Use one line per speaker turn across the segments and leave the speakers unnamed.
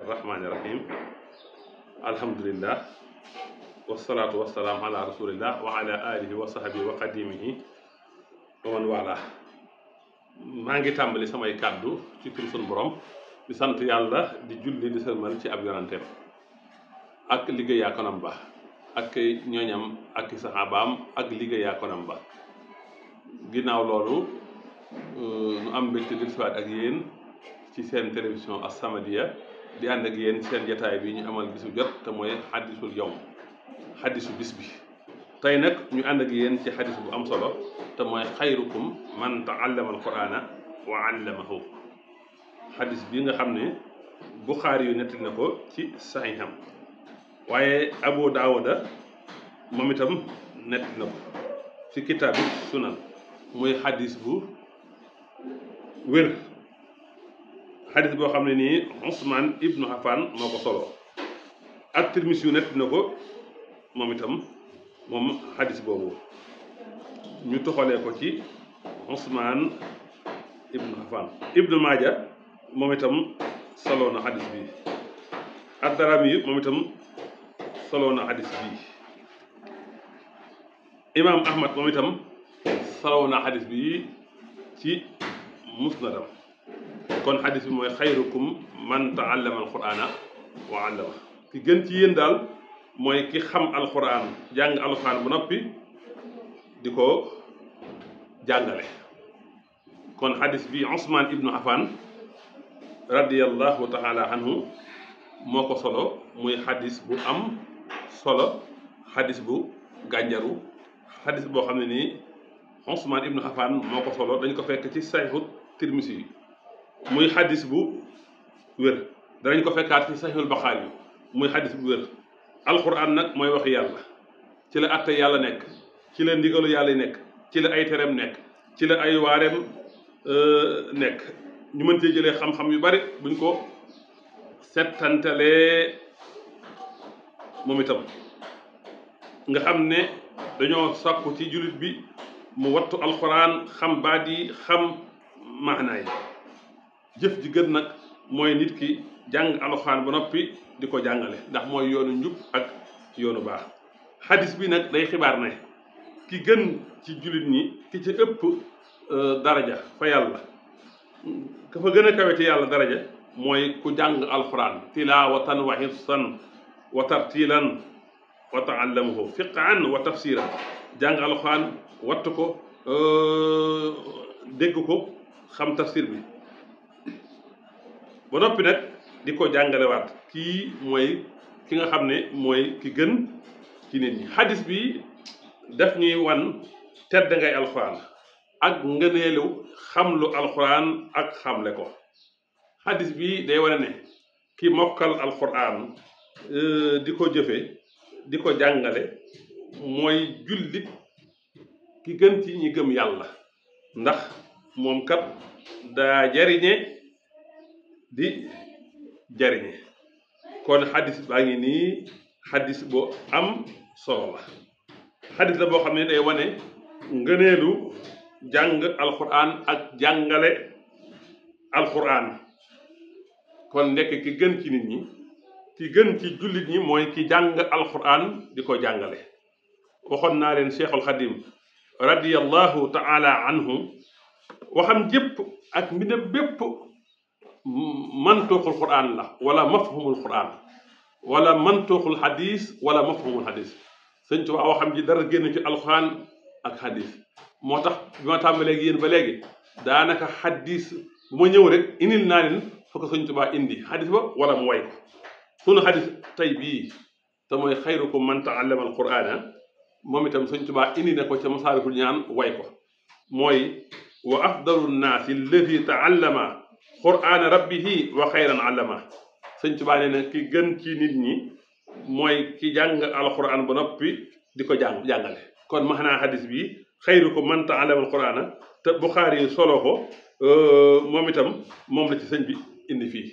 rahmaani rahim alhamdulillah wasalaatu wasalaam ala rasulillah wa ala alihi wa sahbihi wa qadimihi wa man wala. maa ngi tàmbali samay kàddu ci tur sunu borom di sant yàlla di julli di sëlmal ci ab yonanteem ak liggéeyaa konam ba ak ñooñam ak saxaabaam ak liggéeyaa konam ba. ginnaaw loolu nu am mbégte di siwaat ak yéen ci seen télévision As-Samadiyya di ànd ak yéen seen jataay bi ñu amal bisu jot te mooy xaddisul yawm xaddisu bis bi. tey nag ñu ànd ak yéen ci xaddis bu am solo te mooy xayrukum man taallama alqurana wa allamahu. xaddis bi nga xam ne Buxaari yu nettali na ko ci saxiixam waaye Abu Daawuda moom itam nettali na ko ci kitaabu sunan muy xaddis bu wér. xadis boo xam ne nii Usmaan ibnu Affan moo ko solo ak Tirmisi yu nett na ko moom itam moom xadis boobu ñu toxalee ko ci Usmaan ibnu Affan. Ibnu Maaja moom itam solo na xadis bi. Ad-Darimi moom itam solo na xadis bi. Imaam Ahmad moom itam solo na xadis bi ci musnadam. kon xadis bi mooy xayrukum man taallama alqurana wa allama. ki gën ci yéen daal mooy ki xam alquran jàng alquran bu noppi di ko jàngale. kon xadis bi Usmaan ibnu Affan radiyallahu taala anhu moo ko solo muy xadis bu am solo, xadis bu gànjaru, xadis boo xam ne nii Usmaan ibnu Affan moo ko solo. dañ ko fekk ci Saxiixu Tirmisi yi muy xadis bu wér. danañ ko fekkaat ci Saxiixul Buxaari muy xadis bu wér. alquran nag mooy wax yàlla, ci la atte yàlla nekk, ci la ndigalu yàlla nekk, ci la ay tereem nekk, ci la ay waareem nekk. ñu mën cee jëlee xam-xam yu bari buñ ko settantalee moom itam. nga xam ne dañoo sàkku ci jullit bi mu wattu alquran, xam baat yi, xam maanaa yi. jëf ji gën nag mooy nit ki jàng alxuraan ba noppi di ko jàngale, ndax mooy yoonu njub ak yoonu baax. xadis bi nag day xibaar ne ki gën ci jullit ñi, ki ci ëpp daraja fa yàlla, ka fa gën a kawe ci yàlla daraja mooy ku jàng alxuraan tilaawatan wa hifsan wa tartiilan wa taallamahu fiqhan wa tafsiran. jàng alxuraan wattu ko, dégg ko, xam tafsir bi ba noppi nag di ko jàngalewaat. kii mooy ki nga xam ne mooy ki gën ci nit ñi. xadis bi daf ñuy wan tedd ngay alxuraan ak ngëneelu xamlu alxuraan ak xamle ko. xadis bi day wane ne ki mokkal alxuraan di ko jëfe, di ko jàngale mooy jullit ki gën ci ñi gëm yàlla, ndax moom kat daa jariñe di jariñe. kon xadis baa ngi nii xadis bu am solo la. xadis la boo xam ne day wane ngëneelu jàng alquran ak jàngale alquran. kon nekk ki gën ci nit ñi, ki gën ci jullit ñi mooy ki jàng alquran di ko jàngale. waxoon naa leen Cheikhul Xadim radiyallahu taala anhu waxam jépp ak mbindam bépp mantuuxul quran la, wala mafhumul quran, wala mantuuxul xadis, wala mafhumul xadis. Sëñ Tuubaa waxam ji dara génn ci alquran ak xadis. moo tax bi ma tàmbalee yéen ba léegi daanaka xadis bu ma ñëw rek indil naa leen fa ko Sëñ Tuubaa indi xadis ba wala mu way ko. sunu xadis tey bii te mooy xayrukum man taallama alqurana, moom itam Sëñ Tuubaa indi na ko ca Masaalikul Jinaan way ko. mooy wa afdalu nnaasi alladi taallama qur'aana rabbihi wa xayran allama. Sëñ Tuubaa nee na ki gën ci nit ñi mooy ki jàng alquran ba noppi di ko jàngale. kon maanaa xadis bi xayrukum man taallama alqur'aana te Buxaari solo ko moom itam moom la ci sëñ bi indi fii.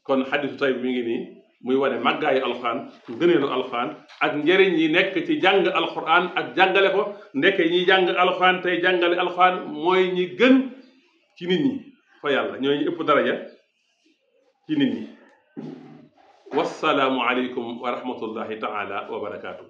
kon xadisu tay bi mi ngi nii muy wane màggaayu alquran, gëneelu alquran ak njëriñ yi nekk ci jàng alquran ak jàngale ko. ndeke ñi jàng alquran tey jàngale alquran mooy ñi gën ci nit ñi fa yàlla, ñooy ñi ëpp daraja ci nit ñi. wassalaamu aleykum wa rahmatullahi taala wa barakaatu.